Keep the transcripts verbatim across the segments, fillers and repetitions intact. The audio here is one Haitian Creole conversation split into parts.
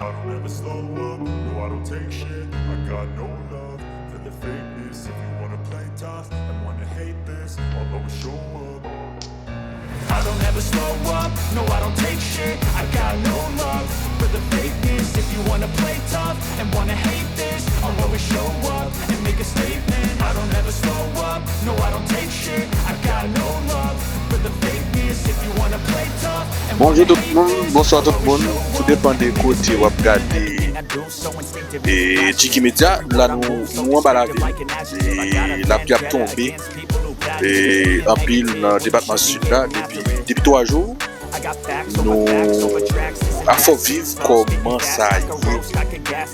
I don't ever slow up, no, I don't take shit. I got no love for the fakeness. If you wanna play tough and wanna hate this, I'll always show up. I don't ever slow up, no, I don't take shit. I got no love for the fakeness. If you wanna play tough and wanna hate this, I'll always show up and make a statement. I don't ever slow up, no, I don't take shit. I got no love for the fakeness. If you wanna play tough and Bonjou tout moun, bonswa tout moun, tou depann de kote w ap gade e Jiggy Media. La nou, nou anba lavil e lapli ap tonbe e anpil nan depatman Sid la depi, depi twa jou. Nou ap fè w viv kòman sa ye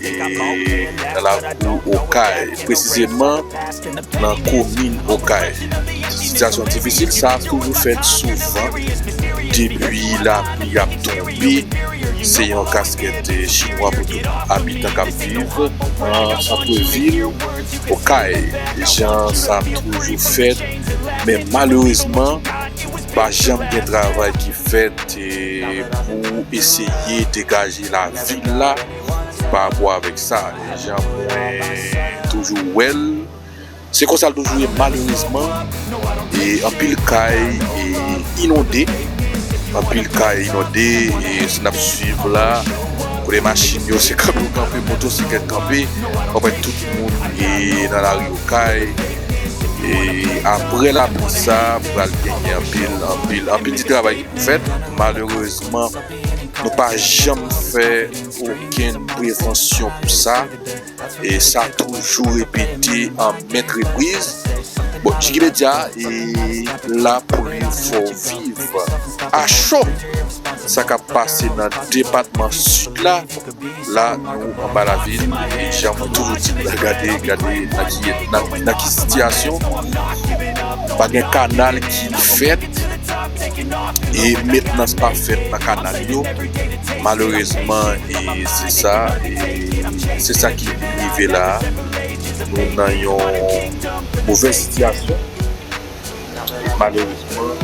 e nan lakou Okay, presizeman nan komin Okay. Sitiyasyon difisil sa ap toujou fèt souvan depi lapli ap tonbe. Se yon kaskèt chinwa pou tout abitan k ap viv nan sant vil Okay. Jan sa ap toujou fèt, men malerezman, pa janm gen travay ki fèt e pou eseye degaje lavil la pa rapò avèk sa. E jan mwen toujou wè l, se konsa l toujou ye malerezman. E anpil kay e inonde, anpil kay inonde, e si n ap swiv la, kote machin yo se kanpe yo kanpe, motosiklèt kanpe, w ap wè tout moun e nan lari Okay. E apre lapli sa, pral genyen anpil, anpil, anpil ti travay ki pou fèt. Malerezman, nou pa janm fè okenn prevansyon pou sa. E sa toujou repete an mèt repriz. Bon, Jiggy Media e la pou li fè w viv a cho sa k ap pase nan depatman Sid la. La, nou anba lavil, e jan mwen toujou di, gade, gade nan ki, nan, nan ki sitiyasyon. Pa gen kanal ki fèt, e mentnans pa fèt nan kanal yo. Malerezman, e se sa, e se sa ki rive la. Nou nan yon movèz sitiyasyon. Malerezman,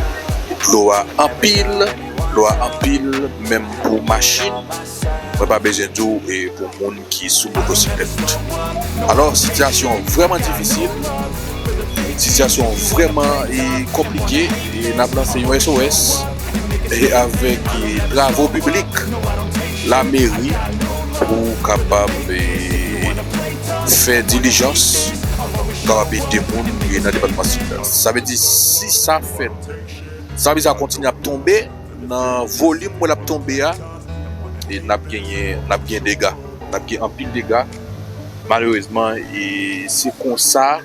dlo a anpil, dlo a anpil, menm pou machin. Mwen pa bezwen di w, e pou moun ki sou motosiklèt. Alò, sitiyasyon vrèman difisil, sitiyasyon vrèman, e, konplike, e n ap lanse yon S O S, e avèk, e, travo piblik, lameri, pou kapab, e, fè dilijans, kapab ede moun, e, nan depatman Sid la. Sa vle di, si sa fèt, sa vle di sa kontinye ap tonbe nan volim mwen l ap tonbe a, e n ap genyen, n ap gen dega, n ap gen anpil dega. Malerezman, e se konsa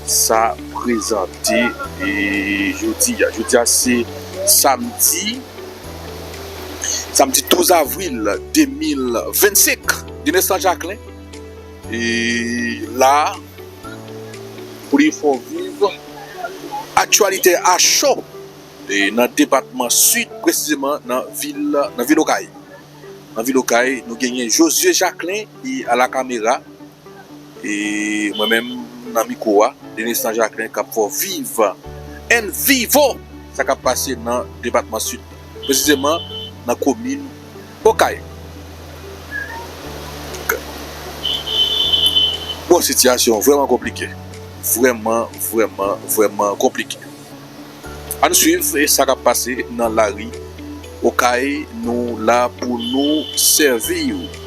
sa prezante, e jodi a. Jodi a se samdi, samdi douz avril de mil vennsenk. Denis Jean Jacquelin, e la, pou li fè w viv aktyalite a cho, e nan depatman Sid, presizeman nan vil, nan vil Okay. Nan vil Okay, nou genyen Josué Jacquelin, e a la kamera, e mwen menm nan mikwo a, Denis Jean Jacquelin k ap fè w viv en vivo sa k ap pase nan depatman Sid, presizeman nan komin Okay. Bon, sitiyasyon vrèman konplike. Vrèman, vrèman, vrèman konplike. Ann swiv sa k ap pase nan lari Okay, nou la pou nou sèvi w.